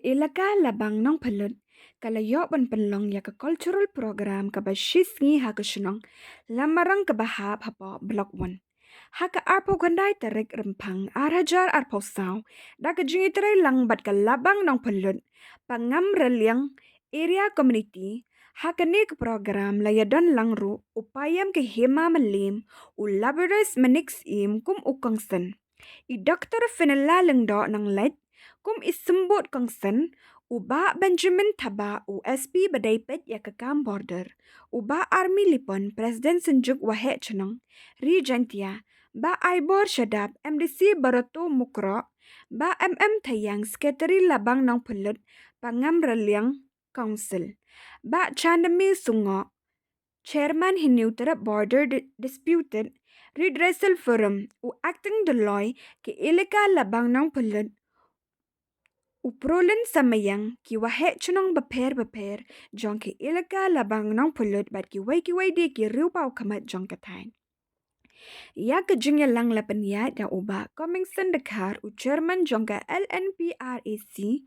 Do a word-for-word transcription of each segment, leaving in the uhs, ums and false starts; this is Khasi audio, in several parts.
Elaka Labang Nongphylut ka la ïoh ban pynlong ïa ka cultural program kaba shi sngi ha ka shnong Lamarang kaba hap hapoh Block One ha ka arphew khyndai tarik Rymphang ar hajar arphew saw, da ka jingïatreilang bad ka Labang Nongphylut Pangam Raliang Area Community. Ha kane ka program la ïadon lang ruh u Payam ka Hima Mylliem, u Labyrinth Manik Syiem kum u kongsan, i Doktor Fenella Lyngdoh Nonglait kum i symbud kongsan, u Bah Benjamin Thabah, u S P ba dei peit ïa ka kam border, u Bah Army Lipon, President Synjuk Waheh Chnong Ri Jaintia, Bah Aibor Shadap, M D C Barato Mukroh, Bah M M Thayang, Secretary Labang Nongphylut Pangam Raliang Council, Bah Chandami Sungoh, Chairman Hynñiewtrep Border Di- Disputed Redressal Forum, u Acting Doloi ka Elaka Labang Nongphylut, u Prolin Samayang, ki Waheh Chnong bapher bapher jong ka Elaka Labang Nongphylut bad kiwei kiwei de ki riewpawkhmat jong ka thaiñ. Ïa ka jingïalang la pynïaid da u Bah Comingson Dkhar, u Chairman jong ka L N P R A C,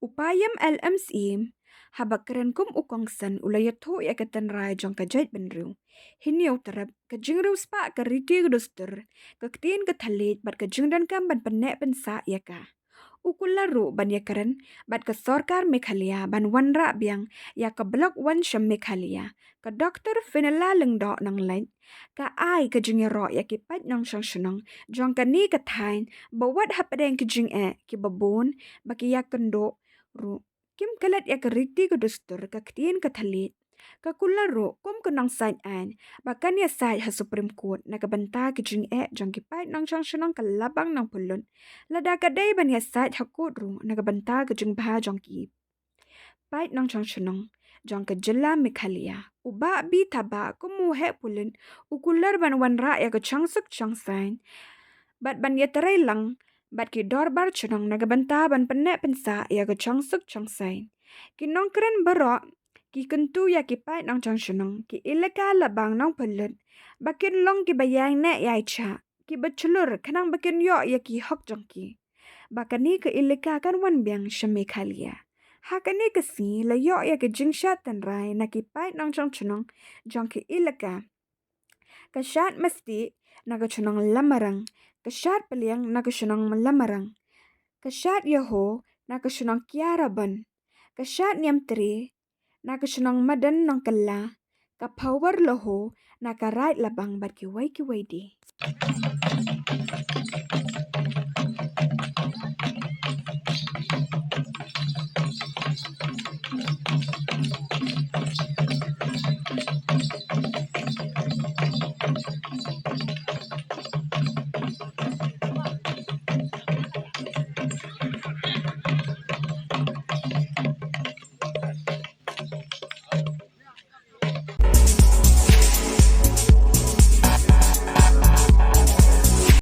u Payam L M Syiem, haba kren kum u kongsan u la ïathuh ïa ka tynrai jong ka jaitbynriew Hynñiewtrep, ka jingriewspah, ka riti ka dustur, ka ktien ka thylliej bad ka jingdonkam ban pynneh pynsah ïa ka. U kular ruh ban ïakren bad ka sorkar Meghalaya ban wanrah biang ïa ka Block One sha Meghalaya. Ka Doktor Fenella Lyngdoh Nonglait ka ai ka jingïaroh ïa ki paid nongshong shnong jong kane ka thaiñ ba wat hapdeng ki jingeh kiba bun ba ki ïakynduh ruh kim klet ïa ka riti ka dustur, ka ktien ka thylliej. Ka kular ruh kum ka nongsaid aiñ ba kan ïasaid ha Supreme Court na ka bynta ka jingeh jong ki paid nongshong shnong ka Labang Nongphylut, lada ka dei ban ïasaid ha court ruh na ka bynta ka jingbha jong ki paid nongshong shnong jong ka jylla Meghalaya. U Bah B Thabah kum u heh pulit u kular ban wanrah ïa ka shongsuk shongsaiñ bad ban ïatreilang bad ki dorbar shnong na ka bynta ban pynneh pynsah ïa ka shongsuk shongsaiñ. Ki nongkren baroh ki kyntu ïa ki paid nongshong shnong ka Elaka Labang Nongphylut ba kin long kiba ïaineh ïaishah, kiba shlur khnang ba kin ïoh ïa ki hok jong ki, ba kane ka elaka kan wan biang sha Meghalaya. Ha kane ka sngi la ïoh ïa ka jingshad tynrai na ki paid nongshong shnong jong ka elaka. Ka Shad Mastieh na ka shnong Lamarang, ka Shad Pliang na ka shnong Lamarang, ka Shad Ïaho na ka shnong Kiaraban, ka Shad Niamtre na ka shnong Madan Nongkylla, ka Phawar Laho na ka Raid Labang bad kiwei kiwei de.